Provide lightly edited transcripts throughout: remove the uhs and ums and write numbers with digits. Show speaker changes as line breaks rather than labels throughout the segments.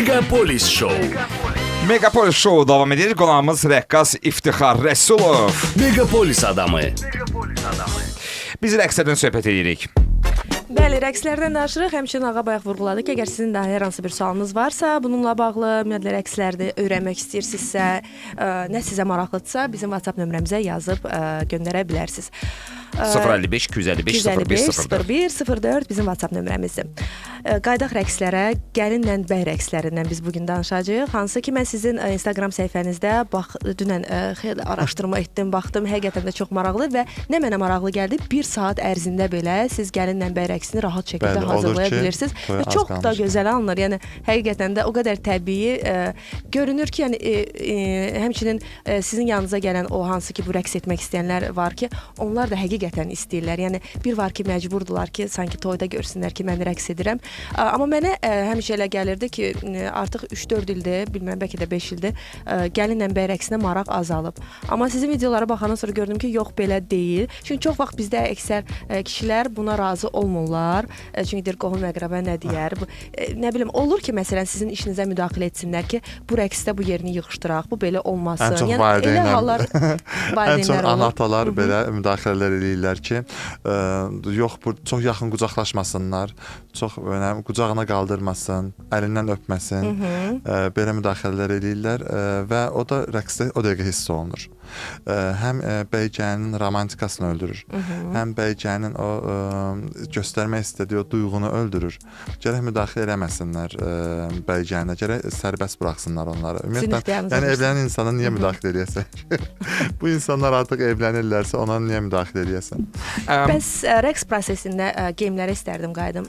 Megapolis Show.
Megapolis Show davam edir. Qonağımız rəqqas İftixar Rəsulov.
Megapolis adamı.
Biz rəqslərdən söhbət edirik.
Bəli, rəqslərdən danışırıq. Həmçinin ağa bayaq vurğuladı ki, əgər sizin də hər hansı bir sualınız varsa, bununla bağlı, ümumiyyətlə rəqslərdə öyrənmək istəyirsinizsə, nə sizə maraqlıdırsa, bizim WhatsApp nömrəmizə yazıb göndərə bilərsiniz.
055 255 01 04.
01 04 bizim WhatsApp nömrəmizdir. Qayıdaq rəqslərə, gəlinlə bəy rəqslərindən biz bu gün danışacağıq. Hansı ki mən sizin Instagram səhifənizdə bax dünən xeyli araşdırma etdim, baxdım, həqiqətən də çox maraqlı və nə mənə maraqlı gəldi? 1 saat ərzində belə siz gəlinlə bəy rəqsini rahat şəkildə
Bəli, olur
hazırlaya
ki,
bilirsiniz
toya
və
az
çox da
qalmış.
gözəl alınır. Yəni həqiqətən də o qədər təbii görünür ki, yəni həmçinin sizin yanınıza gələn o hansı ki bu rəqs etmək istəyənlər var ki, onlar da həqiqətən istəyirlər. Yəni bir var ki, məcburdular ki, sanki toyda görsünlər ki, mən rəqs edirəm. Amma mənə həmişə elə gəlirdi ki, artıq 3-4 ildir, bilmirəm bəlkə də 5 ildir, gəlinlə bəy rəqsinə maraq azalıb. Amma sizin videolara baxandan sonra gördüm ki, yox belə deyil. Çünki çox vaxt bizdə əksər kişilər buna razı olmurlar. Çünki deyir qohum əqrəba nə deyər? Bu, nə bilim olur ki, məsələn sizin işinizə müdaxilə etsinlər ki, bu rəqsdə bu yerini yığışdıraq, bu belə olmasın.
Ən çox
Yəni elə
valideynlər-
hallar
Ən çox
valideynlər olur.
ana-atalar belə müdaxilələr eləyirlər ki, yox bu çox yaxın qucaqlaşmasınlar, çox önəmli qucağına qaldırmasın, əlindən öpməsin. Belə müdaxilələr eləyirlər və o da rəqsdə o dəqiqə hiss olunur. Həm bəy gəlinin romantikasını öldürür, həm bəy gəlinin o göstərmək istədiyi o duyğunu öldürür. Gərək müdaxilə eləməsinlər bəy gəlinə, gərək sərbəst buraxsınlar onları. Ümumiyyətlə,
ixtiyarınıza
yəni
düşsün.
evlənən insana niyə müdaxilə eləyəsən? Bu insanlar artıq evlənirlərsə ona niyə müdaxilə eləyəsən?
Bəs rəqs prosesində geyimlərə istərdim qayıdım.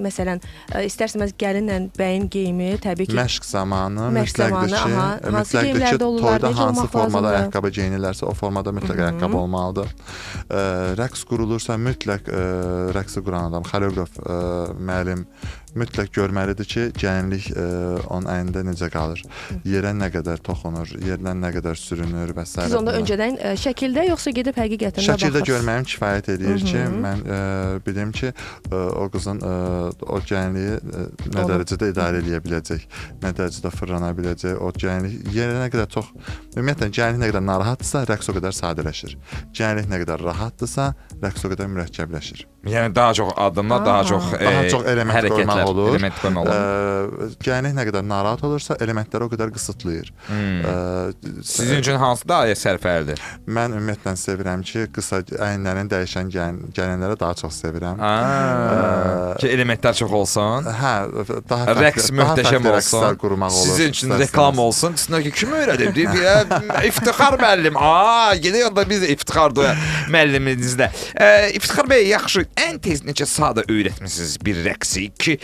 Məsələn, istər-istəməz gəlinlə bəyin geyimi təbii ki
Məşq zamanı
Məşq
mütləqdir
zamanı,
ki,
aha, hansı
mütləqdir ki,
geyimlərdə olurlar,
toyda
necə
hansı
olmaq
formada
lazımdır?
ayaqqabı geyinirlərsə, o formada mütləq ayaqqabı olmalıdır. Rəqs qurulursa mütləq rəqsi quran adam, xoreoqraf, müəllim mütləq görməlidir ki, gəlinlik onun əynində necə qalır, yerə nə qədər toxunur, yerdən nə qədər sürünür və sairə.
Siz onda
bunlar.
öncədən şəkildə yoxsa gedib həqiqətən də
Şəkildə
baxırsınız?
görməyim kifayət eləyir ki, mən bilim ki, o qızın o gəlinliyi nə
Onu.
dərəcədə idarə eləyə biləcək, nə dərəcədə fırlana biləcək, o gəlinlik yerə nə qədər çox, ümumiyyətlə gəlinlik nə qədər narahatdırsa, rəqs o qədər sadələşir. Gəlinlik nə qədər rahatdırsa, rəqs o qədər mürəkkəbləşir.
Yəni daha çox addımlar, daha
Aha.
çox
Daha çox element
hərəkətlər,
qoymaq olur.
Element qoymaq olur.
Gəlinlik nə qədər narahat olursa, elementləri o qədər qısıtlayır.
Sizin üçün hansı daha sərfəlidir?
Mən ümumiyyətlə sevirəm ki, qısa əyinlərini dəyişən gəlinlərə daha çox sevirəm.
Ki elementlər çox olsun.
Hə, daha fərqli,
Rəqs
daha
möhtəşəm
fərqli rəqslər
olsun.
qurmaq olur.
Sizin üçün
istər-istəməz.
reklam olsun. Desinlər ki, kim öyrədib? Deyib, ya, İftixar müəllim. Aa, gedək onda biz də İftixar doya müəlliminizlə. İftixar bəy, yaxşı, ən tez neçə saata öyrətmisiniz bir rəqsi ki,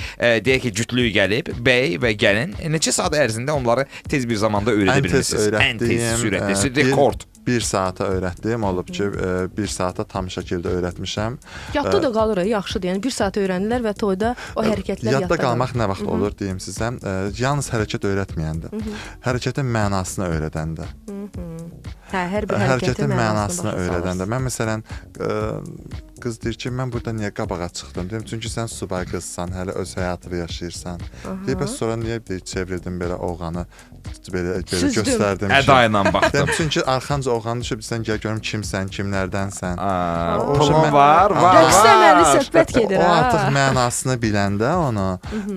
deyək ki, cütlük gəlib, bəy və gəlin neçə saat ərzində onları tez bir zamanda öyrədə
Ən tez
bilmisiniz? Ən tez
öyrətdiyim,
sürətli rekord.
Bir saata öyrətdiyim olub ki, bir saata tam şəkildə öyrətmişəm.
Yadda da qalır, yaxşıdır. Yəni bir saat öyrənirlər və toyda o hərəkətlər
Yadda
yadda qalır.
qalmaq nə vaxt olur deyim sizə. Yalnız hərəkət öyrətməyəndə, hərəkətin mənasını öyrədəndə.
Hə, hər bir hərəkətin
Hərəkətin
mənasını
mənasını
başa
öyrədəndə.
salırsınız.
Mən məsələn qız deyir ki, mən burada niyə qabağa çıxdım? Deyim, çünki sən subay qızsan, hələ öz həyatını yaşayırsan. Deyir, bəs sonra niyə deyir, çevrildim belə oğlanı, belə belə
Süzdüm.
göstərdim ki.
Əda ilə baxdım.
Deyim, çünki arxanca oğlan düşüb sən gəl görüm kimsən, kimlərdənsən.
Aa,
O
pulun
mən-
var, var,
Rəqsdə əməlli
var.
söhbət gedir
O
ha.
artıq mənasını biləndə onu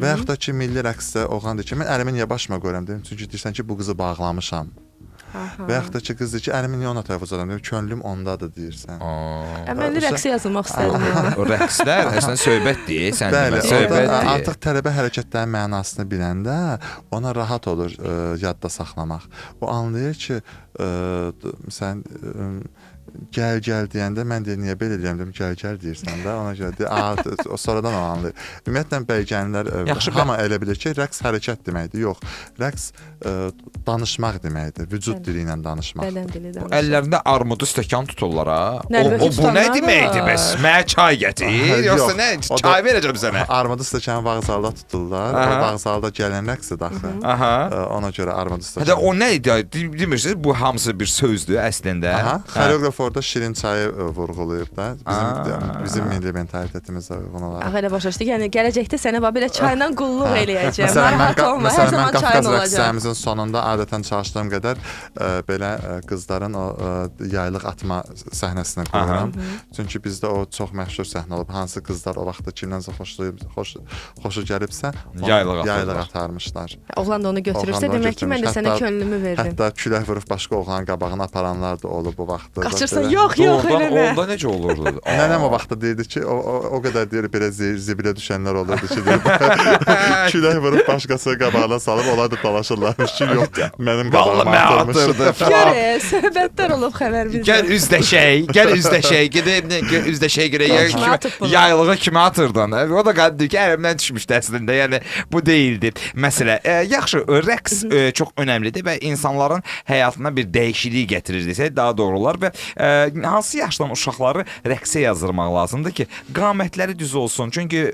və yaxud da ki, milli rəqsdə oğlan deyir ki, mən əlimi niyə başıma qoyuram? Deyim, çünki deyirsən ki, bu qızı bağlamışam.
Aha.
Və yaxud da ki, qız deyir ki, əlimi niyə ona tərəf uzadıram? Deyim, könlüm ondadır deyirsən.
Aa.
Əməlli rəqsə yazılmaq istərdim.
O rəqslər əslində söhbətdir, sən
Bəli,
demə,
o da
söhbətdir.
artıq tələbə hərəkətlərin mənasını biləndə ona rahat olur yadda saxlamaq. O anlayır ki, sən gəl gəl deyəndə mən deyir niyə belə deyirəm deyim gəl gəl deyirsən də ona görə deyir, o sonradan o anlayır. Ümumiyyətlə bəy gəlinlər hamı elə bilir ki, rəqs hərəkət deməkdir. Yox, rəqs danışmaq deməkdir. Vücud dili ilə danışmaq.
Bədən dili danışır.
Əllərində armudu stəkan tuturlar ha. O,
Nəlbəki
o bu nə
tutanlar
deməkdir
var.
bəs? Mənə çay gətir, yoxsa
Yox,
nə?
o da-
Çay verəcəm sənə.
Armudu stəkanı vağzalda tuturlar.
Aha.
O vağzalda gələn rəqsidir axı.
Aha.
Ona görə armudu
Hətta
stəkanı.
o nə idi? Demirsiniz bu hamısı bir sözdür əslində.
Aha, xoreoqraf orada şirin çayı vurğulayıb da. Bizim milli mentalitetimizə uyğun olaraq.
Ağ elə başa düşdük. Yəni gələcəkdə sənə bax belə çayla qulluq eləyəcəm.
Məsələn, mən,
Narahat olma, hər
məsələn, mən
zaman çayın
Qafqaz
olacaq.
rəqslərimizin sonunda adətən çalışdığım qədər belə qızların o yaylıq atma səhnəsini qoyuram. Çünki bizdə o çox məşhur səhnə olub. Hansı qızlar o vaxtda kimdənsə xoşlayıb, xoşu gəlibsə, onu
Yaylıq atırlar.
yaylıq atarmışlar.
Oğlan da onu götürürsə,
Oğlan da onu
demək ki, mən də
götürmüş.
sənə
Hətta-
könlümü verdim.
Hətta külək vurub başqa oğlanın qabağına aparanlar da olub bu vaxtda.
Qaçırsan,
Belə.
yox, yox,
Doğrudan
eləmə.
onda necə olurdu?
Nənəm o vaxtda deyirdi ki, o qədər deyir belə zibilə düşənlər olurdu ki, deyir, külək vurub başqasının qabağına salıb onlar da dalaşırlarmış ki, yox, mənim
Vallahi
qabağıma
mən
atırmış.
atırdı.
Gör, söhbətlər olub xəbər bizdə.
Gəl üzləşək, gəl üzləşək, gedib üzləşək görək.
Kimə atıb bunu?
Yaylığı kimə atırdın? O da qadın ki, əlimdən düşmüşdü əslində. Yəni bu deyildi. Məsələ, yaxşı, rəqs çox önəmlidir və insanların həyatına bir dəyişiklik gətirir desək daha doğru olar və hansı yaşdan uşaqları rəqsə yazdırmaq lazımdır ki, qamətləri düz olsun. Çünki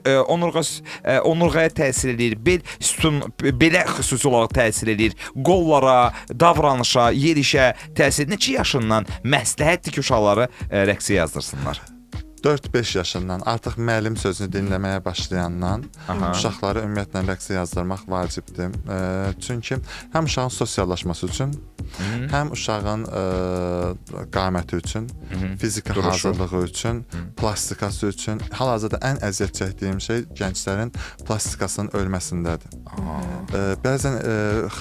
onurğaya təsir eləyir, bel sütun belə xüsusi olaraq təsir eləyir, qollara, davranışa, yerişə təsir. Neçə yaşından məsləhətdir ki, uşaqları rəqsə yazdırsınlar?
4-5 yaşından artıq müəllim sözünü dinləməyə başlayandan uşaqları ümumiyyətlə rəqsə yazdırmaq vacibdir. Çünki həm uşağın sosiallaşması üçün, həm uşağın qaməti üçün, fiziki
Duruşu.
hazırlığı üçün, plastikası üçün. Hal-hazırda ən əziyyət çəkdiyim şey gənclərin plastikasının ölməsindədir. Bəzən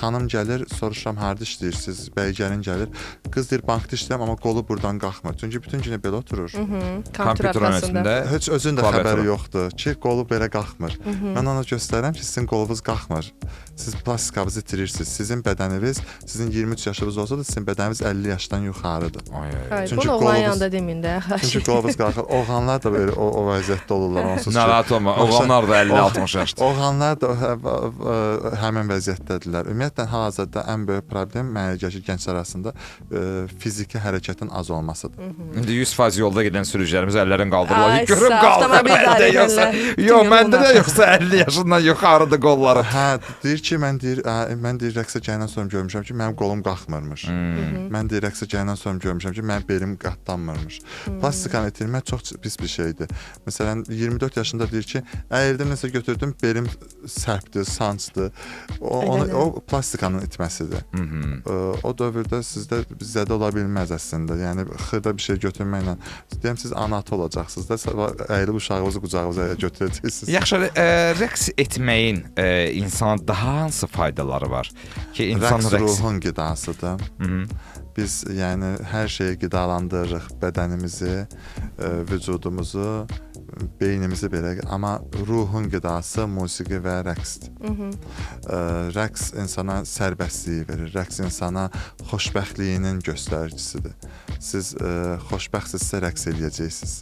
xanım gəlir, soruşuram harda işləyirsiniz? Bəy gəlin gəlir. Qız deyir bankda işləyirəm, amma qolu burdan qalxmır. Çünki bütün günü belə oturur.
Kompüter
Kompüter
arxasında.
önündə.
Heç özünün də
Klaviatura.
xəbəri yoxdur ki, qolu belə qalxmır. Mən ona göstərirəm ki, sizin qolunuz qalxmır. Siz plastikanızı itirirsiniz. Sizin bədəniniz, sizin 23 yaşınız olsa da sizin bədəniniz 50 yaşdan yuxarıdır.
Ay, ay.
Ay,
Çünki
bunu oğlan
qolumuz-
yanında deməyin də.
Çünki qolunuz qalxır. Oğlanlar da belə o vəziyyətdə olurlar onsuz ki.
Narahat olma. Oğlanlar da 50-60 yaşdır.
Oğlanlar da həmin vəziyyətdədirlər. Ümumiyyətlə hal-hazırda ən böyük problem mənə elə gəlir ki, gənclər arasında fiziki hərəkətin az olmasıdır.
İndi 100% yolda gedən sürücülərimiz əllərini qaldırırlar.
Ay,
Görüm
sağ,
qaldı
avtomobil
məndə yoxsa.
idarə
Yox,
edənlər.
məndə də yoxsa 50 yaşından yuxarıdır qolları.
Hə, deyir ki, mən deyir, mən deyir rəqsə gələndən sonra görmüşəm ki, mənim qolum qalxmırmış. Mən deyir rəqsə gələndən sonra görmüşəm ki, mənim belim qatlanmırmış. Plastikanı itirmək çox pis bir şeydir. Məsələn, 24 yaşında deyir ki, əyildim nəsə götürdüm, belim sərpdi, sancdı. O onu,
Elədir.
o plastikanın itməsidir. O dövrdə sizdə zədə ola bilməz əslində. Yəni xırda bir şey götürməklə. Deyəm siz ana-ata olacaqsınız da, sabah əyilib uşağınızı qucağınıza götürəcəksiniz.
Yaxşı, rəqs etməyin insana daha hansı faydaları var ki, insan
Rəqs
rəqs
ruhun qidasıdır. Biz yəni hər şeyi qidalandırırıq, bədənimizi, vücudumuzu, beynimizi belə, amma ruhun qidası musiqi və rəqsdir. Rəqs insana sərbəstliyi verir, rəqs insana xoşbəxtliyinin göstəricisidir. Siz xoşbəxtsinizsə rəqs eləyəcəksiniz.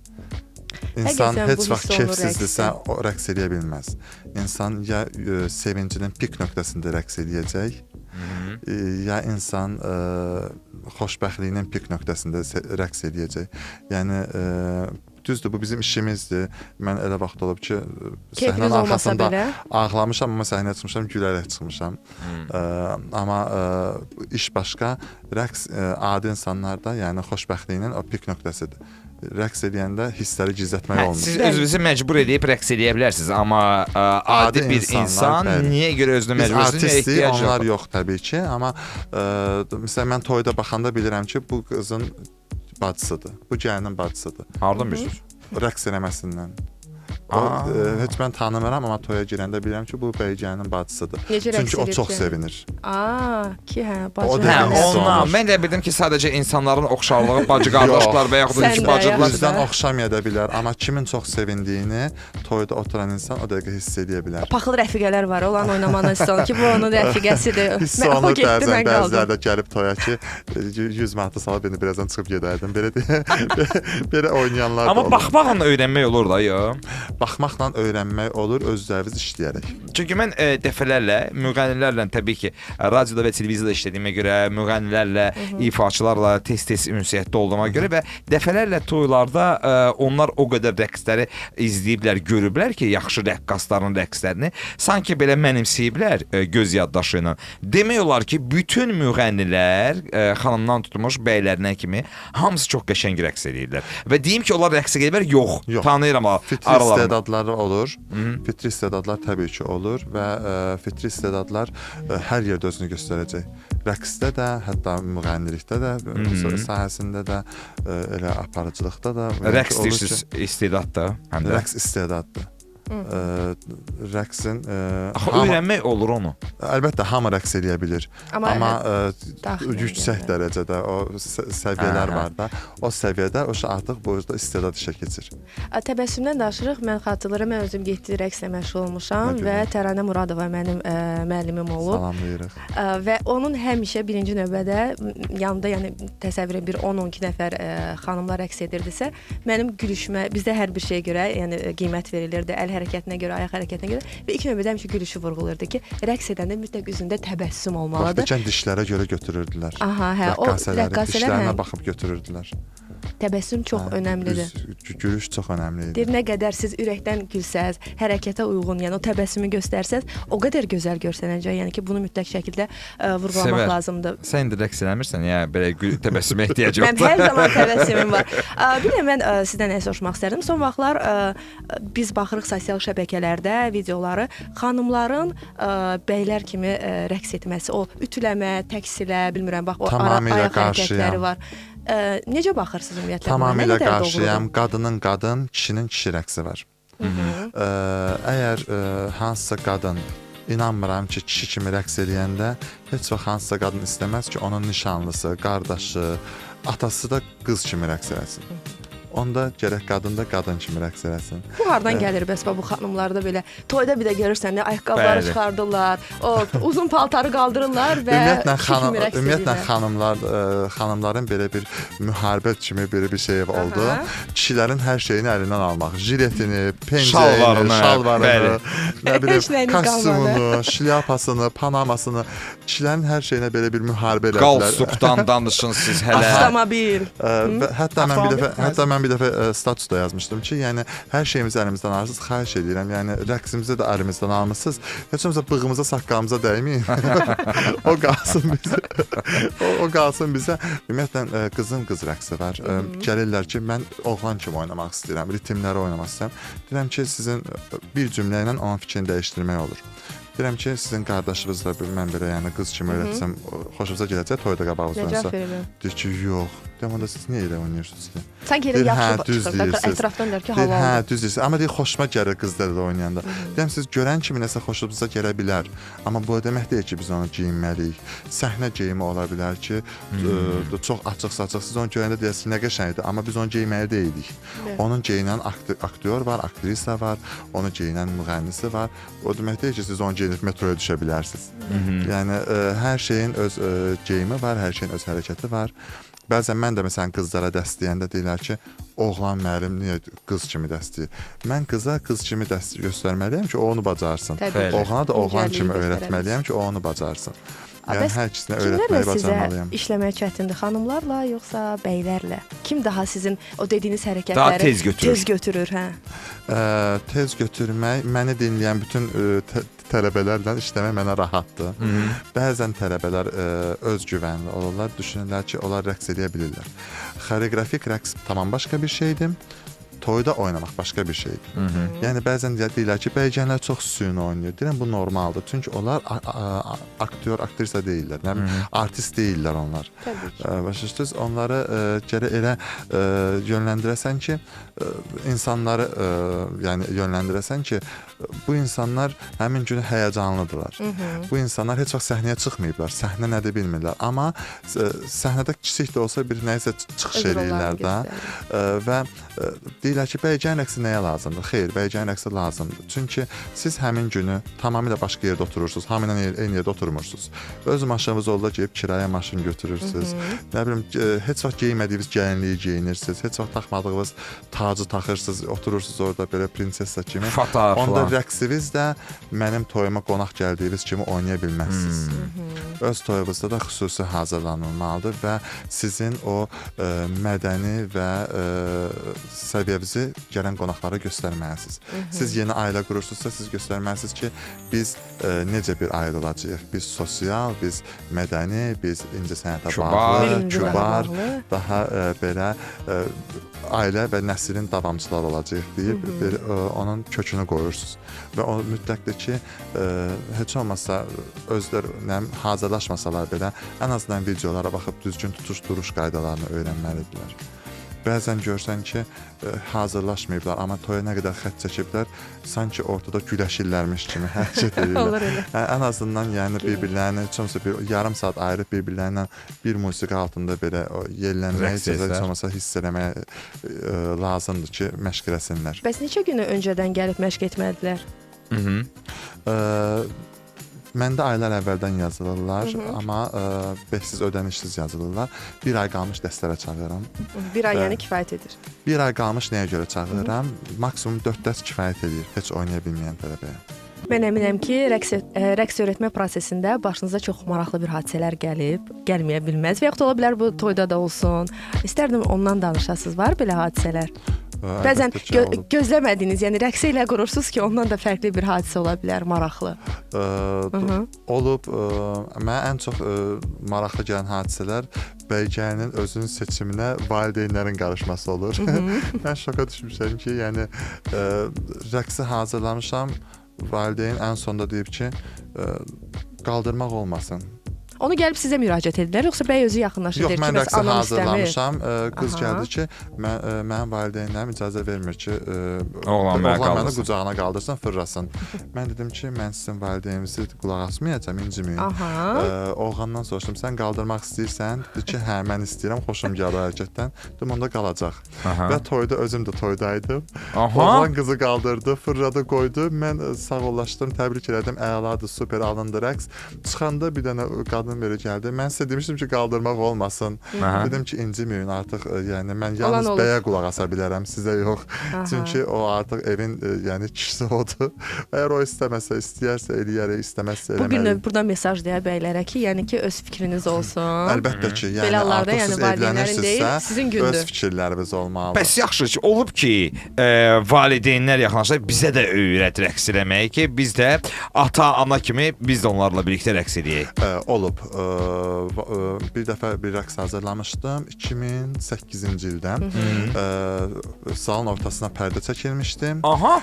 İnsan
Həqiqətən
heç
bu
vaxt
hiss olunur
kefsizdirsə o rəqs eləyə bilməz. İnsan ya sevincinin pik nöqtəsində rəqs eləyəcək, ya insan xoşbəxtliyinin pik nöqtəsində rəqs eləyəcək. Yəni düzdür, bu bizim işimizdir. Mən elə vaxt olub ki,
Keyfiniz
səhnənin
olmasa
arxasında
belə.
ağlamışam, amma səhnəyə çıxmışam, gülərək çıxmışam. Amma iş başqa. Rəqs adi insanlarda, yəni xoşbəxtliyinin o pik nöqtəsidir. Rəqs eləyəndə hissləri gizlətmək
Hə,
olmur.
siz özünüzü məcbur eləyib rəqs eləyə bilərsiniz, amma adi
Adi
bir
insanlar,
insan
bəli.
niyə görə özünü
Biz
məcbur etsin? Niyə
artistik,
ehtiyac
onlar
yoxdur?
yox təbii ki, amma məsələn mən toyda baxanda bilirəm ki, bu qızın bacısıdır. Bu gəlinin bacısıdır.
Hardan bilirsiniz?
Rəqs eləməsindən. O,
Aa.
heç mən tanımıram, amma toya girəndə bilirəm ki, bu bəy gəlinin bacısıdır.
Necə rəqs
Çünki o
eləyir
çox
ki?
sevinir.
Aa, ki hə, bacı.
O
Hə,
dəqiqə hiss
ondan.
olunur.
Mən elə bildim ki, sadəcə insanların oxşarlığı bacı qardaşlar və yaxud da
Sən
iki
də
bacıdırlar.
yaxşı.
Üzdən oxşamaya da bilər, amma kimin çox sevindiyini toyda oturan insan o dəqiqə hiss eləyə bilər.
Paxıl rəfiqələr var, olan oynamanı istəyir ki, bu onun rəfiqəsidir.
Hiss
Mən, o
olunur
getdi,
bəzən
mən qaldım.
bəziləri də gəlib toya ki, 100 manatı salıb indi birazdan çıxıb gedərdim. Belə deyə, belə oynayanlar da
Amma
olur.
baxmaqla öyrənmək olur da, ya.
Baxmaqla öyrənmək olur, öz üzəriniz işləyərək.
Çünki mən dəfələrlə müğənnilərlə təbii ki, radioda və televiziyada işlədiyimə görə, müğənnilərlə, ifaçılarla tez-tez ünsiyyətdə olduğuma görə və dəfələrlə toylarda onlar o qədər rəqsləri izləyiblər, görüblər ki, yaxşı rəqqasların rəqslərini sanki belə mənimsəyiblər göz yaddaşı ilə. Demək olar ki, bütün müğənnilər, xanımdan tutmuş bəylərinə kimi hamısı çox qəşəng rəqs eləyirlər. Və deyim ki, onlar rəqsə gediblər, yox.
Yox.
Tanıyıram
Fitri
aralarını.
istedadları olur. Fitri istedadlar təbii ki olur və fitri istedadlar hər yerdə özünü göstərəcək. Rəqsdə də, hətta müğənnilikdə də, sahəsində də, elə aparıcılıqda da. Yəni
Rəqs
ki, olur ki,
deyirsiniz, istedad da həm də.
Rəqs istedaddır. Rəqsin
Axı
hamı,
öyrənmək olur onu.
əlbəttə hamı rəqs eləyə bilir.
Amma,
Amma
daxil
yüksək
eləyirlər.
dərəcədə o səviyyələr
Aha.
var da. O səviyyədə o artıq bu istedad işə keçir.
Təbəssümdən danışırıq. Mən xatırlayıram, mən özüm getdi rəqslə məşğul olmuşam
Nə
və
gözəl.
Təranə Muradova mənim müəllimim olub.
Salamlayırıq.
Və onun həmişə birinci növbədə yanında, yəni təsəvvür edin bir 10-12 nəfər xanımlar rəqs edirdisə, mənim gülüşmə, bizdə hər bir şeyə görə, yəni qiymət verilirdi, əl hərəkətinə görə, ayaq hərəkətinə görə və ilk növbədə həmişə gülüşü vurğulayırdı ki, rəqs edəndə mütləq üzündə təbəssüm
Bax,
olmalıdır.
keçən dişlərə görə götürürdülər.
Aha, hə, o
Rəqqasələri
rəqqasələr
dişlərinə
hə,
baxıb götürürdülər.
Təbəssüm çox
Hə,
önəmlidir.
Gülüş çox önəmli idi.
Deyir, nə qədər siz ürəkdən gülsəz, hərəkətə uyğun, yəni o təbəssümü göstərsəz, o qədər gözəl görsənəcək. Yəni ki, bunu mütləq şəkildə vurğulamaq
Sevər.
lazımdır.
Sən indi rəqs eləmirsən, yəni belə təbəssümə ehtiyac
Mənim
yoxdur.
hər zaman təbəssümüm var. Bir də mən sizdən nə soruşmaq istərdim. Son vaxtlar biz baxırıq sosial şəbəkələrdə videoları, xanımların bəylər kimi rəqs etməsi, o ütüləmə, təksilə, bilmirəm, bax o
Tamamilə
ayaq hərəkətləri
qarşıyam.
var. Necə baxırsınız ümumiyyətlə buna? Nə
Tamamilə
qədər
qarşıyam.
doğrudur?
Qadının qadın, kişinin kişi rəqsi var. Əgər hansısa qadın inanmıram ki, kişi kimi rəqs eləyəndə heç vaxt hansısa qadın istəməz ki, onun nişanlısı, qardaşı, atası da qız kimi rəqs eləsin. Onda gərək qadın da qadın kimi rəqs eləsin.
Bu hardan gəlir bəs bax bu xanımlarda belə toyda bir də görürsən nə ayaqqabıları
Bəli.
çıxardırlar, o uzun paltarı qaldırırlar və
Ümumiyyətlə
kişi
xanım
kimi rəqs
ümumiyyətlə
edirlər.
xanımlar xanımların belə bir müharibə kimi belə bir şey oldu.
Aha.
Kişilərin hər şeyini əlindən almaq, jiletini, pencəyini,
Şalvarını,
şalvarını,
bəli.
nə bilim,
Heç nəyiniz
kostyumunu, şlyapasını, panamasını, kişilərin hər şeyinə belə bir müharibə elədilər.
Qalstukdan danışın siz hələ.
Avtomobil.
Və hətta mən bir
Avtomobil
dəfə hətta mən bir dəfə statusda yazmışdım ki, yəni hər şeyimizi əlimizdən alırsınız, xahiş edirəm. Yəni rəqsimizi də əlimizdən almısınız. Heç olmasa bığımıza, saqqalımıza dəyməyin. O qalsın bizə. O qalsın bizə. Ümumiyyətlə qızın qız rəqsi var. Gəlirlər ki, mən oğlan kimi oynamaq istəyirəm, ritmləri oynamaq istəyirəm. Deyirəm ki, sizin bir cümlə ilə onun fikrini dəyişdirmək olur. Deyirəm ki, sizin qardaşınız da mən belə yəni qız kimi öyrətsəm xoşunuza gələcək toyda qabağınızda
Nə
oynasa.
cavab verirlər?
Deyir ki, yox. Deyirəm, onda siz niyə elə oynayırsınız ki?
Sanki elə
Deyir, hə,
yaxşı
düz
çıxır. da,
deyirsiniz.
Ətrafdan deyir ki,
Deyir, hə,
halal.
düz deyirsiz. Amma deyir, xoşuma gəlir qızlar elə oynayanda. Deyirəm, siz görən kimi nəsə xoşunuza gələ bilər. Amma bu o demək deyil ki, biz onu geyinməliyik. Səhnə geyimi ola bilər ki, çox açıq-saçıq. Siz onu görəndə deyəsiniz, nə qəşəngdir, amma biz onu geyməli deyilik.
Bəli.
Onun geyinən aktyor var, aktrisa var, onu geyinən müğənnisi var. O demək deyil ki, siz onu geyinib metroya düşə bilərsiniz. Yəni hər şeyin öz geyimi var, hər şeyin öz hərəkəti var. Bəzən mən də məsələn qızlara dəstəyəndə deyirlər ki, oğlan müəllim niyə qız kimi dəstəyir? Mən qıza qız kimi dəstək göstərməliyəm ki, o onu bacarsın.
Təbii
Bəli.
ki.
Oğlana da oğlan
İncəliyi
kimi
göstərə
öyrətməliyəm ki, o onu bacarsın.
A,
Yəni
bəs
hər ikisinə
Kimlərlə
öyrətməyi
sizə
bacarmalıyam.
işləmək çətindir? Xanımlarla yoxsa bəylərlə? Kim daha sizin o dediyiniz hərəkətləri
Daha tez götürür.
Tez götürür, hə.
Tez götürmək, məni dinləyən bütün tələbələrlə işləmək mənə rahatdır. Bəzən tələbələr özgüvənli olurlar, düşünürlər ki, onlar rəqs eləyə bilirlər. Xoreografik rəqs tamam başqa bir şeydir. Toyda oynamaq başqa bir şeydir. Yəni bəzən deyirlər ki, bəycənlər çox süni oynayır. Deyirəm bu normaldır. Çünki onlar aktyor, aktrisa deyillər. Nə bilim, artist deyillər onlar.
Təbii ki.
Başa düşdünüz? Onları gərək elə yönləndirəsən ki, insanları yəni yönləndirəsən ki, bu insanlar həmin gün həyəcanlıdırlar. Bu insanlar heç vaxt səhnəyə çıxmayıblar. Səhnə nədir bilmirlər. Amma səhnədə kiçik də olsa bir nəyisə çıxış
Öz rollarını
eləyirlər də.
göstərir.
Və Deyirlər ki, bəygənin rəqsi nəyə lazımdır? Xeyr, bəygənin rəqsi lazımdır. Çünki siz həmin günü tamamilə başqa yerdə oturursunuz, hamı ilə eyni yerdə oturmursunuz. Öz maşınınız olda gedib kirayə maşın götürürsüz. Nə bilim, heç vaxt geymədiyiniz gəlinliyi geyinirsiniz, heç vaxt taxmadığınız tacı taxırsınız, oturursunuz orada belə prinsessa kimi.
Fata
Onda
filan.
rəqsiniz də mənim toyuma qonaq gəldiyiniz kimi oynaya bilməzsiniz. Öz toyunuzda da xüsusi hazırlanılmalıdır və sizin o mədəni və səviyyənizi gələn qonaqlara göstərməlisiniz. Siz yeni ailə qurursunuzsa, siz göstərməlisiniz ki, biz necə bir ailə olacağıq. Biz sosial, biz mədəni, biz incəsənətə
Kübar.
bağlı,
Bilimcə
kübar,
bağlı.
daha belə ailə və nəslin davamçıları olacağıq deyib bir onun kökünü qoyursunuz. Və o mütləqdir ki, heç olmasa özləri nə hazırlaşmasalar belə ən azından videolara baxıb düzgün tutuş duruş qaydalarını öyrənməlidirlər. Bəzən görsən ki, hazırlaşmayıblar, amma toya nə qədər xətt çəkiblər, sanki ortada güləşirlərmiş kimi hərəkət edirlər.
Olur elə.
Hə, ən azından yəni bir-birlərini heç olmasa bir yarım saat ayırıb bir-birlərindən bir musiqi altında belə o yellənmək,
Rəqs
heç
etlər.
olmasa hiss eləməyə lazımdır ki, məşq eləsinlər.
Bəs neçə günü öncədən gəlib məşq etməlidirlər?
Mhm.
Məndə aylar əvvəldən yazılırlar, amma beşsiz ödənişsiz yazılırlar. Bir ay qalmış dəstlərə çağırıram.
Bir ay yəni kifayət edir.
Bir ay qalmış nəyə görə çağırıram? Maksimum 4 dərs kifayət eləyir heç oynaya bilməyən tələbəyə.
Mən əminəm ki, rəqs öyrətmə prosesində başınıza çox maraqlı bir hadisələr gəlib, gəlməyə bilməz və yaxud da ola bilər bu toyda da olsun. İstərdim ondan danışasınız. Var belə hadisələr? Bəzən
Əlbəttə ki, olub.
gözləmədiyiniz, yəni rəqs elə qurursunuz ki, ondan da fərqli bir hadisə ola bilər, maraqlı.
Olub. Mənə ən çox maraqlı gələn hadisələr bəygərinin özünün seçiminə valideynlərin qarışması olur. Mən şoka düşmüşəm ki, yəni rəqsi hazırlamışam, valideyn ən sonda deyib ki, qaldırmaq olmasın.
Onu gəlib sizə müraciət edirlər, yoxsa bəy özü yaxınlaşır
Yox,
deyir ki,
mən
bəs
rəqsi
anam istəmir.
hazırlamışam. Qız
Aha.
gəldi ki, mənim valideynlərim icazə vermir ki,
Oğlan məni
oğlan məni
qaldırsın.
qucağına qaldırsın, fırlasın. Mən dedim ki, mən sizin valideyninizi qulaq asmayacağam, inciməyin.
Aha.
Oğlandan soruşdum, sən qaldırmaq istəyirsən? Dedi ki, hə, mən istəyirəm, xoşum gəlir o hərəkətdən. Dedim, onda qalacaq.
Aha.
Və toyda özüm də toydaydım.
Aha.
Oğlan qızı qaldırdı, fırladı, qoydu. Mən sağollaşdım, təbrik elədim. Əladır, super alındı rəqs. Çıxanda bir dənə qadın belə gəldi. Mən sizə demişdim ki, qaldırmaq olmasın.
Aha.
Dedim ki, inciməyin artıq, yəni mən yalnız
Olan olur.
bəyə qulaq asa bilərəm, sizə yox.
Aha.
Çünki o artıq evin yəni kişisi odur. Əgər o istəməsə, istəyərsə eləyər, istəməzsə
Bu gün
eləməli.
buradan mesaj deyə bəylərə ki, yəni ki, öz fikriniz olsun.
Əlbəttə ki, yəni
Belə hallarda
artıq
yəni
siz
valideynlərin deyil,
evlənirsinizsə,
sizin gündür.
öz fikirləriniz olmalıdır.
Bəs yaxşı ki, olub ki, valideynlər yaxınlaşsa bizə də öyrət rəqs eləməyi ki, biz də ata, ana kimi biz də onlarla birlikdə rəqs eləyək.
Olub. Bir dəfə bir rəqs hazırlamışdım 2008-ci ildə. Zalın ortasına pərdə çəkilmişdi.
Aha.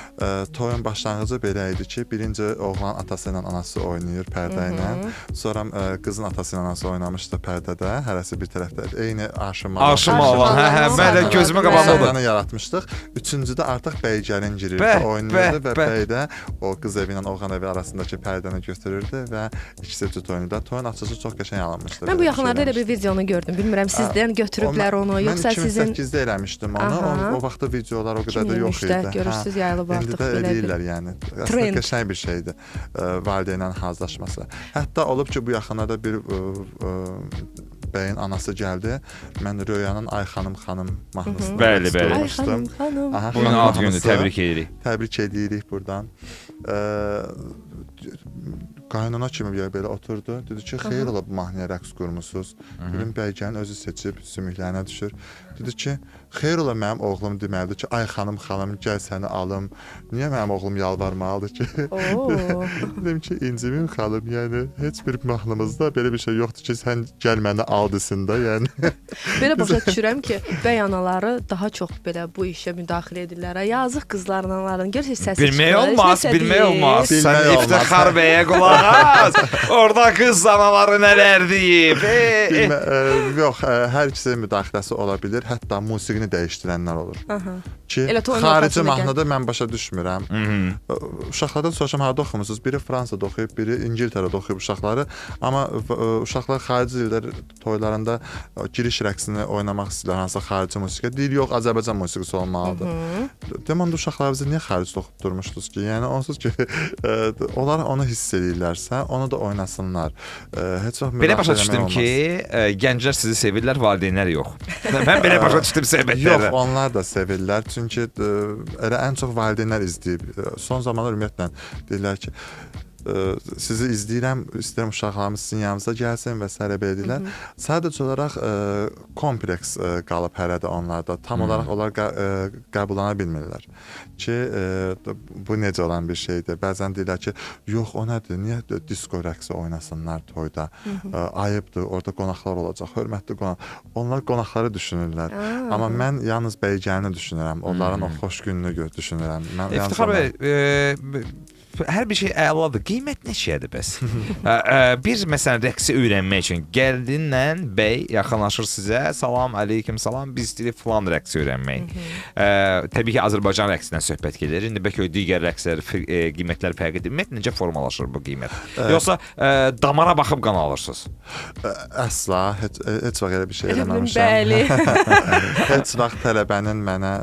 Toyun başlanğıcı belə idi ki, birinci oğlan atası ilə anası oynayır pərdə ilə. Sonra qızın atası ilə anası oynamışdı pərdədə. Hərəsi bir tərəfdə. Eyni aşımalı.
Aşımalı. Hə, hə, mən də gözümə qabağında oldu.
Səhnəni yaratmışdıq. Üçüncüdə artıq bəy gəlin girirdi,
Bəh,
oynayırdı
bəh,
və
bəh.
bəy də o qız evi ilə oğlan evi arasındakı pərdəni götürürdü və ikisi cüt oynayırdı. Toyun açılışı çox qəşəng alınmışdı.
Mən bu
Belə bir şey
yaxınlarda elə bir
eləmişdim.
videonu gördüm. Bilmirəm sizdən götürüblər onu, yoxsa sizin
Mən 2008-də eləmişdim onu.
Aha.
O vaxtda videolar o qədər də yox
2023-də
idi.
görürsüz yayılıb
İndi
artıq
də
belə bir.
eləyirlər yəni. Əslində
Trend.
qəşəng bir şeydir. Valideynlərin hazırlaşması. Hətta olub ki, bu yaxınlarda bir bəyin anası gəldi. Mən Röyanın Ay xanım xanım mahnısını
Bəli,
rəqs
bəli.
Ay
qurmuşdum.
xanım, xanım.
Aha,
Bugün
xanım
ad gündür,
mahnısı.
təbrik edirik.
Təbrik edirik buradan. Qaynana kimi belə oturdu. Dedi ki, xeyir ola bu mahnıya rəqs qurmusunuz. Dedim, bəygənin özü seçib, sümüklərinə düşür. Dedi ki, xeyir ola mənim oğlum deməlidir ki, ay xanım xanım gəl səni alım. Niyə mənim oğlum yalvarmalıdır ki?
Oo.
Dedim ki, incimin xanım, yəni heç bir mahnımızda belə bir şey yoxdur ki, sən gəl məni al desin də, yəni.
Belə başa düşürəm ki, bəy anaları daha çox belə bu işə müdaxilə edirlər. Ay, yazıq qızların anaların. Görürsüz səsi
Bilmək
çıxır, heç
olmaz,
nəsə
bilmək
deyir.
olmaz.
Bilmək
Sən
olmaz.
İftixar bəyə qulaq as. Orada qız anaları nələr deyib.
Yox, hər ikisinin müdaxiləsi ola bilər. Hətta musiqini dəyişdirənlər olur.
Aha.
Ki,
Elə toyun
xarici
ortasında gəl.
mahnıda mən başa düşmürəm. Uşaqlardan soruşam harda oxumusunuz? Biri Fransada oxuyub, biri İngiltərədə oxuyub uşaqları. Amma uşaqlar xarici dillər toylarında giriş rəqsini oynamaq istəyirlər hansısa xarici musiqi. Deyir, yox, Azərbaycan musiqisi olmalıdır. Deməm onda uşaqlarınızı niyə xaricdə oxutdurmuşdunuz ki? Yəni onsuz ki, onlar onu hiss eləyirlərsə, onu da oynasınlar. Heç vaxt
Belə başa
müdaxilə
düşdüm
eləmək
ki,
olmaz.
gənclər sizi sevirlər, valideynlər yox. Mən belə başa düşdüm söhbətlərə.
Yox, onlar da sevirlər. Çünki elə ən çox valideynlər izləyib. Son zamanlar ümumiyyətlə deyirlər ki, sizi izləyirəm, istəyirəm uşaqlarımız sizin yanınıza gəlsin və sairə belə deyirlər. Sadəcə olaraq kompleks qalıb hələ də onlarda. Tam olaraq onlar qəbullana bilmirlər ki, bu necə olan bir şeydir. Bəzən deyirlər ki, yox o nədir? Niyə disko rəqsi oynasınlar toyda? Ayıbdır, orada qonaqlar olacaq, hörmətli qonaq. Onlar qonaqları düşünürlər. Amma mən yalnız bəygəlini düşünürəm. Onların o xoş gününü düşünürəm. Mən yalnız
İftixar
onların-
bəy, hər bir şey əladır. Qiymət neçədir bəs? Bir məsələn rəqsi öyrənmək üçün gəlinlə bəy yaxınlaşır sizə. Salam əleykum salam. Biz istəyirik filan rəqsi öyrənmək. Təbii ki, Azərbaycan rəqsindən söhbət gedir. İndi bəlkə digər rəqslər qiymətlər fərq edir. Ümumiyyətlə necə formalaşır bu qiymət? Yoxsa damara baxıb qan alırsınız?
Əsla heç vaxt elə bir şey
Elə bilim,
eləməmişəm.
bəli.
Heç vaxt tələbənin mənə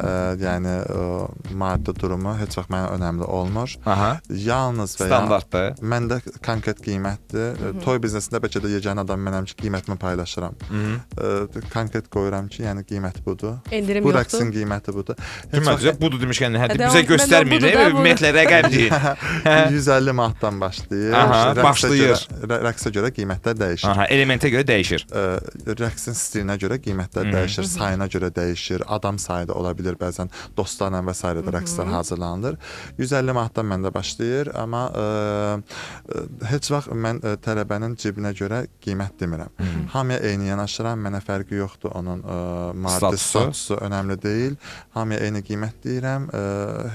yəni maddi durumu heç vaxt mənə önəmli olmur.
Aha.
Yalnız və ya
Standartdır.
məndə konkret qiymətdir. Toy biznesində bəlkə də yeganə adam mənəm ki, qiymətimi paylaşıram. Konkret qoyuram ki, yəni qiymət budur.
Endirim
Bu
yoxdur.
rəqsin qiyməti budur. Heç
Deməli,
vaxt
budur demişkən, hə,
Hə,
bizə
mən də
göstərməyin,
budur da, budur.
ümumiyyətlə rəqəm deyin.
150 manatdan başlayır.
Aha,
Rəqsə
başlayır.
Görə, rəqsə görə qiymətlər dəyişir.
Aha, elementə görə dəyişir.
Rəqsin stilinə görə qiymətlər dəyişir, sayına görə dəyişir, adam sayı da ola bilər bəzən dostlarla və sairə də rəqslər hazırlanılır. 150 manatdan məndə başlayır, amma heç vaxt mən tələbənin cibinə görə qiymət demirəm. Hamıya eyni yanaşıram, mənə fərqi yoxdur onun maddi
Statusu.
statusu önəmli deyil. Hamıya eyni qiymət deyirəm,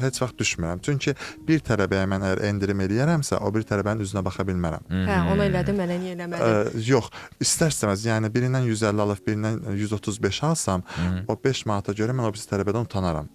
heç vaxt düşmürəm. Çünki bir tələbəyə mən əgər endirim eləyərəmsə, o bir tələbənin üzünə baxa bilmərəm.
Hə, ona elədim, mənə niyə eləmədin?
Yox, istər-istəməz, yəni birindən 150 alıb, birindən 135 alsam, o 5 manata görə mən o birisi tələbədən utanaram.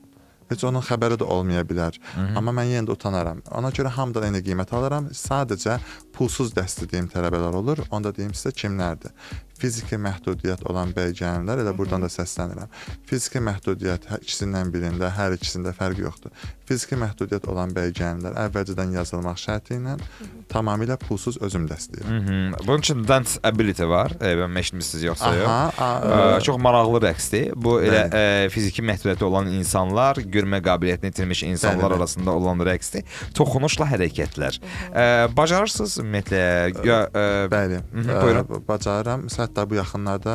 Heç onun xəbəri də olmaya bilər. Amma mən yenə də utanaram. Ona görə hamıdan eyni qiymət alıram. Sadəcə pulsuz dəstədiyim tələbələr olur. Onda deyim sizə kimlərdir. Fiziki məhdudiyyət olan bəy-gəlinlər, elə buradan da səslənirəm. Fiziki məhdudiyyət ikisindən birində, hər ikisində fərqi yoxdur. Fiziki məhdudiyyət olan bəy-gəlinlər əvvəlcədən yazılmaq şərti ilə tamamilə pulsuz özüm dəstəyirəm.
Bunun üçün dance ability var. Mən eşitmisiniz yoxsa yox?
Aha,
Çox maraqlı rəqsdir. Bu elə fiziki məhdudiyyəti olan insanlar, görmə qabiliyyətini itirmiş insanlar
Bəli, bəli.
arasında olan rəqsdir. Toxunuşla hərəkətlər. Bacarırsınız ümumiyyətlə? Ya,
Bəli.
Buyurun.
Bacarıram. Hətta bu yaxınlarda,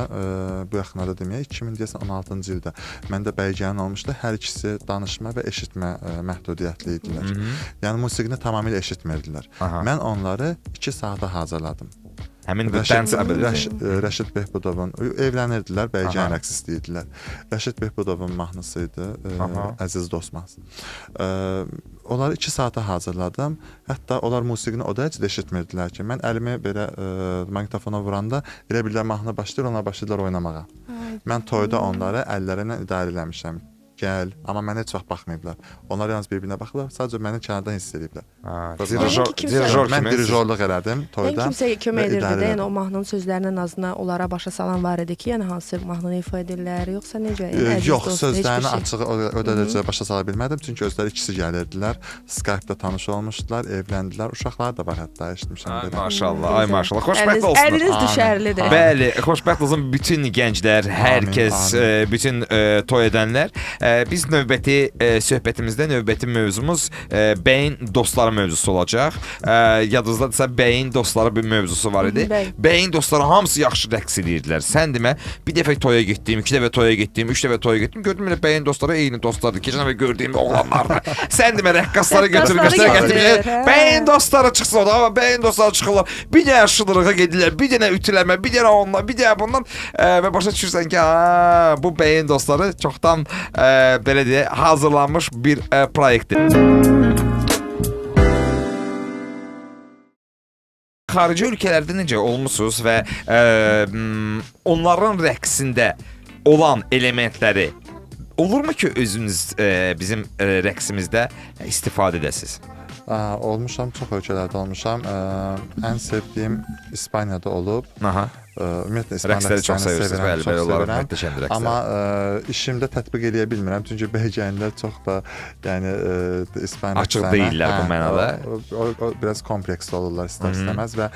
bu yaxınlarda deməyək, 2016-cı ildə məndə bəygəlin olmuşdu. Hər ikisi danışma və eşitmə məhdudiyyətli idilər. Yəni musiqini tamamilə eşitmirdilər.
Aha.
Mən onları 2 saata hazırladım.
Həmin bu dance ability.
Rəşid Behbudovun evlənirdilər, bəygəlin
Aha.
rəqsi istəyirdilər. Rəşid Behbudovun mahnısı idi,
Aha.
Əziz dost mahnısı. Onları 2 saata hazırladım. Hətta onlar musiqini o dərəcədə eşitmirdilər ki, mən əlimi belə maqnitofona vuranda elə bilirlər mahnı başlayır, onlar başlayırlar oynamağa. Mən toyda onları əlləri ilə idarə eləmişəm. Gəl, amma mənə heç vaxt baxmayıblar. Onlar yalnız bir-birinə baxıblar, sadəcə məni kənardan hiss ediblər.
Ha,
Yəqin
dirijor,
ki, kimsə-
dirijor
Mən
kimi.
dirijorluq elədim
Yəni
toyda.
kimsə kömək
və
edirdi
idarə
də, yəni
elədim.
o mahnının sözlərindən azına onlara başa salan var idi ki, yəni hansı mahnını ifa edirlər, yoxsa necə? Yəni, əziz
Yox,
dost, heç bir
sözlərini
şey.
açıq o dərəcə başa sala bilmədim, çünki özləri ikisi gəlirdilər. Skype-da tanış olmuşdular, evləndilər. Uşaqları da var hətta eşitmişəm
Ay
belə.
maşallah, ay maşallah. Xoşbəxt
Əliniz,
olsunlar.
əliniz
Amin.
düşərlidir.
Amin.
Bəli, xoşbəxt olsun bütün gənclər, hər
Amin,
kəs,
amin.
bütün toy edənlər. Biz növbəti söhbətimizdə növbəti mövzumuz bəyin dostları mövzusu olacaq. Yadınızdadırsa bəyin dostları bir mövzusu var idi.
Bəli.
Bəyin dostları hamısı yaxşı rəqs edirdilər. Sən demə, bir dəfə toya getdim, iki dəfə toya getdim, üç dəfə toya getdim. Gördüm elə bəyin dostları eyni dostlardır. Keçən dəfə gördüyüm oğlanlardır. Sən demə rəqqasları götür,
Rəqqasları
götür,
gətirir,
gətir.
hə.
Bəyin dostları çıxsın oda, amma bəyin dostları çıxırlar. Bir dənə şıdırığa gedirlər, bir dənə ütüləmə, bir dənə ondan, bir dənə bundan və başa düşürsən ki, ha, bu bəyin dostları çoxdan belə deyək, hazırlanmış bir proyektdir. Xarici ölkələrdə necə olmusunuz və onların rəqsində olan elementləri Olurmu ki özünüz bizim rəqsimizdə istifadə edəsiz?
Olmuşam, çox ölkələrdə olmuşam. Ən sevdiyim İspaniyada olub.
Aha.
Ümumiyyətlə İspan
Rəqsləri çox
rəqslərini
sevirsiniz,
sevirəm,
bəli,
çox
bəli, onlar
sevirəm.
möhtəşəmdir rəqslər.
Amma işimdə tətbiq eləyə bilmirəm, çünki bəy-gəlinlər çox da, yəni İspan
Açıq
rəqslərinə-
deyillər bu mənada.
O biraz kompleksli olurlar istər-istəməz və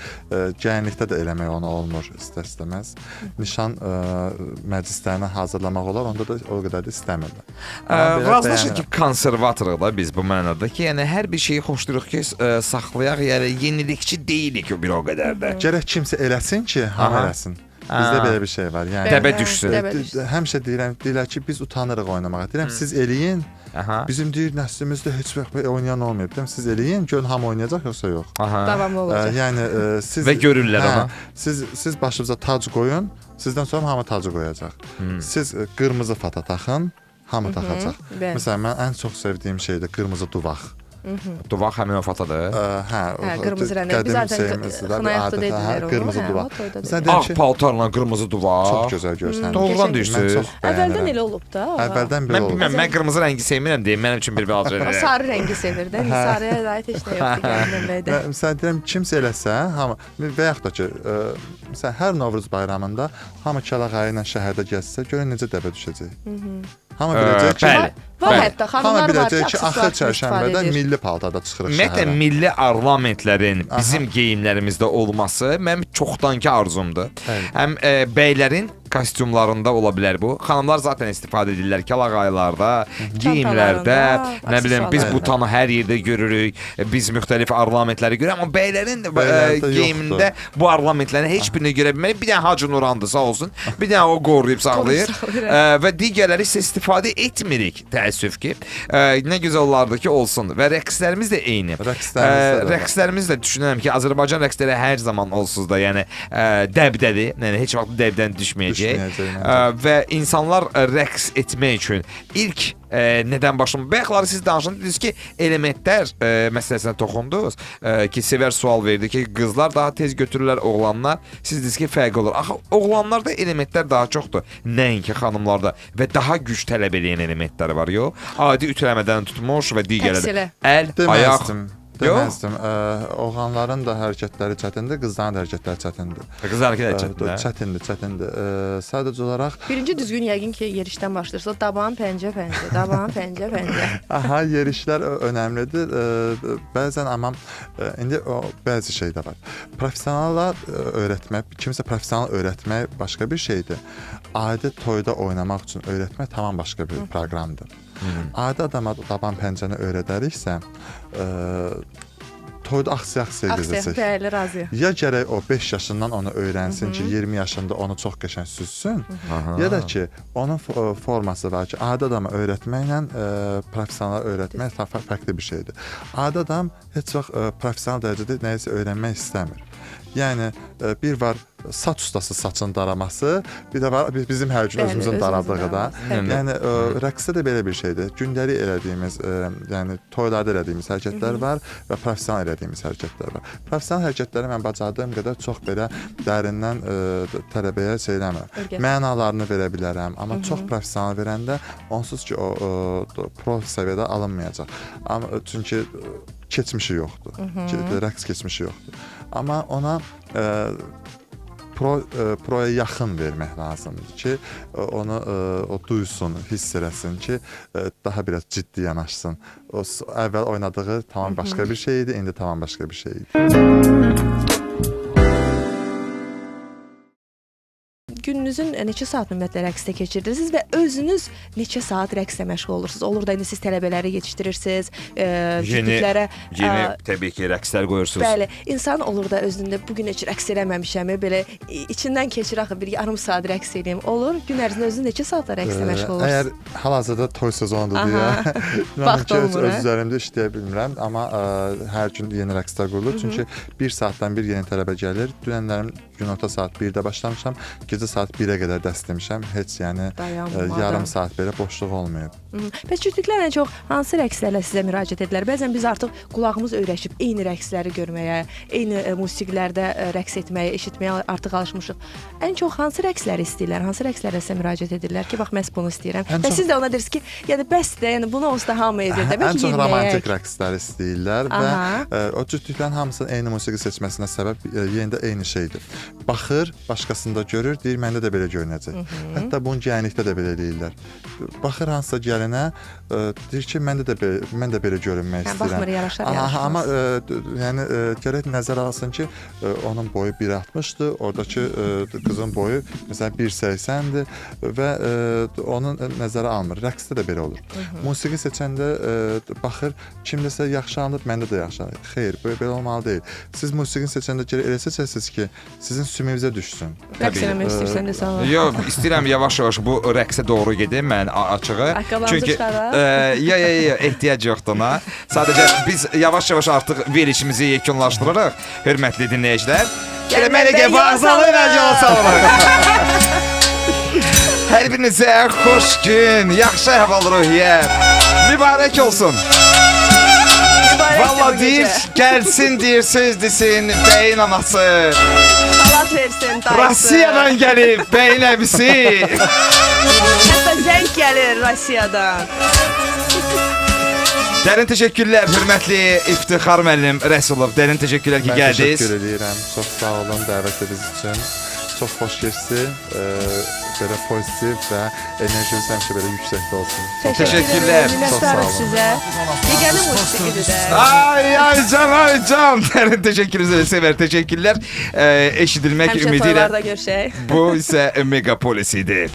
gəlinlikdə də eləmək onu olmur istər-istəməz. Nişan məclislərinə hazırlamaq olar, onda da o qədər də istəmirlər. Amma belə
Razılaşın
bəyənirəm.
ki, konservatorıq da biz bu mənada ki, yəni hər bir şeyi xoşlayırıq ki, saxlayaq, yəni yenilikçi deyilik bir o qədər də.
Gərək kimsə eləsin ki, hamı
Aha.
eləsin. Bizdə
Ha.
belə bir şey var. Yəni
Dəbə düşsün.
Dəbə düşsün.
Həmişə deyirəm, deyirlər ki, biz utanırıq oynamağa. Deyirəm, siz eləyin.
Aha.
Bizim deyir nəslimizdə heç vaxt belə oynayan olmayıb. Deyirəm, siz eləyin, görün hamı oynayacaq yoxsa yox.
Aha.
Davamlı olacaq.
Yəni siz
Və görürlər ona.
Siz başınıza tac qoyun, sizdən sonra hamı tacı qoyacaq. Siz qırmızı fata taxın, hamı taxacaq.
Bəli.
Məsələn, mən ən çox sevdiyim şeydir qırmızı duvaq.
Duvaq həmin o fatadır.
Hə,
Hə, qırmızı rəngli. Biz
qədim
zaten
şeyimizdir də, bir
xınayaqda
adət, hə,
dedilər onu.
qırmızı
Hə,
duvaq.
o toyda
Məsələn,
Ağ
deyirəm ki,
paltarla qırmızı duvaq.
çox gözəl görsənir.
Doğrudan
Qəşəng.
Mən
deyirsiz.
çox
Əvvəldən
bəyənirəm.
elə olub da. o.
Əvvəldən belə
Mən
olub.
bilmirəm, mən qırmızı rəngi sevmirəm deyə mənim üçün bir balaca.
O sarı rəngi sevir də. İndi sarıya dair heç nə yoxdur gəlinlə bəydə.
Və məsələn deyirəm kimsə eləsə, hamı və yaxud da ki, məsələn hər Novruz bayramında hamı kəlağayı ilə şəhərdə gəzsə, görün necə dəbə düşəcək. Hamı biləcək ki,
Bəli.
Var
Bəli.
hətta
hamı
xanımlar var ki,
biləcək ki,
aksesuar
axır
kimi istifadə
çərşənbədə
edir.
milli paltarda çıxırıq
Ümumiyyətlə
şəhərə.
milli ornamentlərin bizim geyimlərimizdə olması mənim çoxdankı arzumdur.
Bəli.
Həm bəylərin kostyumlarında ola bilər bu. Xanımlar zaten istifadə edirlər kəlağaylarda, geyimlərdə,
Çantalarında,
nə bilim biz
aksesuarlarda.
butanı hər yerdə görürük, biz müxtəlif ornamentləri görürük, amma bəylərin
Bəylərdə
geyimində bu ornamentlərin heç birini görə bilmərik. Bir dənə Hacı Nurandır sağ olsun. Bir dənə o qoruyub saxlayır.
Qoruyub saxlayır,
Və digərləri isə istifadə etmirik təəssüf ki. Nə gözəl olardı ki, olsun. Və rəqslərimiz də eyni.
Rəqslərimiz də var.
Rəqslərimiz də düşünürəm ki, Azərbaycan rəqsləri hər zaman olsuz da, yəni dəbdədir. Yəni heç vaxt dəbdən düşməyəcək.
Düşməyəcək, məncə.
Və insanlar rəqs etmək üçün ilk nədən başlamaq? Bayaqları siz danışdınız, dediniz ki, elementlər məsələsinə toxundunuz ki, Sevər sual verdi ki, qızlar daha tez götürürlər, oğlanlar. Siz dediniz ki, fərq olur. Axı oğlanlarda elementlər daha çoxdur, nəinki xanımlarda və daha güc tələb eləyən elementlər var, yox? Adi ütüləmədən tutmuş və digərləri.
Təqsilə.
Əl, ayaq.
Deməzdim.
Yox.
Deməzdim. Oğlanların da hərəkətləri çətindir, qızların da hərəkətləri çətindir.
Qızlar hərəkət çətindir. hə?
Çətindir, çətindir. Sadəcə olaraq
Birinci düzgün yəqin ki, yerişdən başlayırsa, daban pəncə pəncə, daban pəncə pəncə.
Aha, yerişlər önəmlidir. Bəzən amma indi o bəzi şey də var. Professionala öyrətmək, kimsə professional öyrətmək başqa bir şeydir. Adi toyda oynamaq üçün öyrətmək tamam başqa bir proqramdır. Adi adama daban pəncəni öyrədəriksə, toyda axsiya-axsiya
Aksiya,
gedəcək.
bəli, razıyam.
Ya gərək o 5 yaşından onu öyrənsin ki, 20 yaşında onu çox qəşəng süzsün, ya da ki, onun forması var ki, adi adama öyrətməklə professional öyrətmək fərqli bir şeydir. Adi adam heç vaxt professional dərəcədə nəyisə öyrənmək istəmir. Yəni bir var saç ustası saçın daraması, bir də var bizim hər gün
Bəli,
özümüzün
özümüzün
daradığı da.
daraması, təbii.
Yəni rəqsdə də belə bir şeydir. Gündəlik elədiyimiz, yəni toylarda elədiyimiz hərəkətlər var və professional elədiyimiz hərəkətlər var. Professional hərəkətləri mən bacardığım qədər çox belə dərindən tələbəyə şey eləmirəm.
Öyrətmir.
Mənalarını verə bilərəm, amma çox professional verəndə onsuz ki o pro səviyyədə alınmayacaq. Amma çünki keçmişi yoxdur. Ki, rəqs keçmişi yoxdur. Amma ona proya yaxın vermək lazımdır ki, onu o duysun, hiss eləsin ki, daha biraz ciddi yanaşsın. O əvvəl oynadığı tamam başqa bir şey idi, indi tamam başqa bir şey idi.
Gününüzün neçə saat ümumiyyətlə rəqsdə keçirirsiniz və özünüz neçə saat rəqslə məşğul olursunuz? Olur da indi siz tələbələri yetişdirirsiniz, cütlüklərə
Yeni təbii ki, rəqslər qoyursunuz.
Bəli, insan olur da özündə bu gün heç rəqs eləməmişəm, belə içindən keçir axı bir yarım saat rəqs eləyim. Olur. Gün ərzində özünüz neçə saatla rəqslə məşğul olursunuz?
Əgər hal-hazırda toy sezonudur deyə inanın
Vaxt
ki,
olmur,
öz
hə?
üzərimdə işləyə bilmirəm, amma hər gün yeni rəqslər qurulur. Çünki bir saatdan bir yeni tələbə gəlir. Dünənlərim günorta saat 1-də başlamışam, gecə saat saat 1-ə qədər dərs demişəm. Heç yəni
Dayanmadan.
yarım saat belə boşluq olmayıb.
Bəs cütlüklər ən çox hansı rəqslərlə sizə müraciət edirlər? Bəzən biz artıq qulağımız öyrəşib eyni rəqsləri görməyə, eyni musiqilərdə rəqs etməyə, eşitməyə artıq alışmışıq. Ən çox hansı rəqsləri istəyirlər? Hansı rəqslərlə sizə müraciət edirlər ki, bax məhz bunu istəyirəm.
Ən
Və
çox-
siz də ona deyirsiniz ki, yəni bəs də, yəni bunu onsuz da hamı edir. Demək
Ən
ki,
çox
yeniləyək.
romantik rəqsləri istəyirlər və
Aha.
o cütlüklərin hamısının eyni musiqi seçməsinə səbəb yenə də eyni şeydir. Baxır, başqasında görür, deyir məndə də belə görünəcək. Hətta bunu gəlinlikdə də belə eləyirlər. Baxır hansısa gəlinə, deyir ki, məndə də belə, mən də belə görünmək
Hə,
istəyirəm.
baxmır, yaraşar,
Aha,
yaraşmaz.
amma yəni gərək nəzərə alsın ki, onun boyu 1.60-dır, oradakı qızın boyu məsələn 1.80-dir və onun nəzərə almır. Rəqsdə də belə olur. Musiqi seçəndə baxır, kimdəsə yaxşı alınıb, məndə də yaxşı alınıb. Xeyr, belə olmalı deyil. Siz musiqini seçəndə gərək elə seçəsiniz ki, sizin sümüyünüzə düşsün.
Rəqs eləmək istəyirsən desən.
Yox, istəyirəm yavaş-yavaş bu rəqsə doğru gedim mən açığı.
Ayaqqabılarınızı
Çünki
çıxaraq.
ya, ehtiyac yoxdur ona. Sadəcə biz yavaş-yavaş artıq verilişimizi yekunlaşdırırıq, hörmətli dinləyicilər. Elə
Gəlin,
mənə
bəy,
gəl
yola
vağzalı ilə yola salırıq. Hər birinizə xoş gün, yaxşı əhval-ruhiyyə. Mübarək olsun.
Mübarəkdir
Valla
bu
deyir,
gecə.
gəlsin deyir, söz desin, bəyin anası.
Salat versin dayısı.
Rusiyadan gəlib, bəyin əmisi.
Hətta zəng gəlir Rusiyadan.
Dərin təşəkkürlər, hörmətli İftixar müəllim Rəsulov. Dərin təşəkkürlər ki,
Mən
gəldiniz.
təşəkkür eləyirəm. Çox sağ olun dəvətiniz üçün. Çox xoş keçdi. Belə pozitiv və enerjiniz həmişə belə yüksəkdə olsun. Çox
Təşəkkürlər.
Çox sağ
Minnətdarıq
olun.
sizə. Yeganə musiqidir də.
Ay ay can ay can. Dərin təşəkkür Sevər təşəkkürlər. Eşidilmək
Həmişə
ümidi ilə
toylarda görüşək.
bu isə Megapolis idi.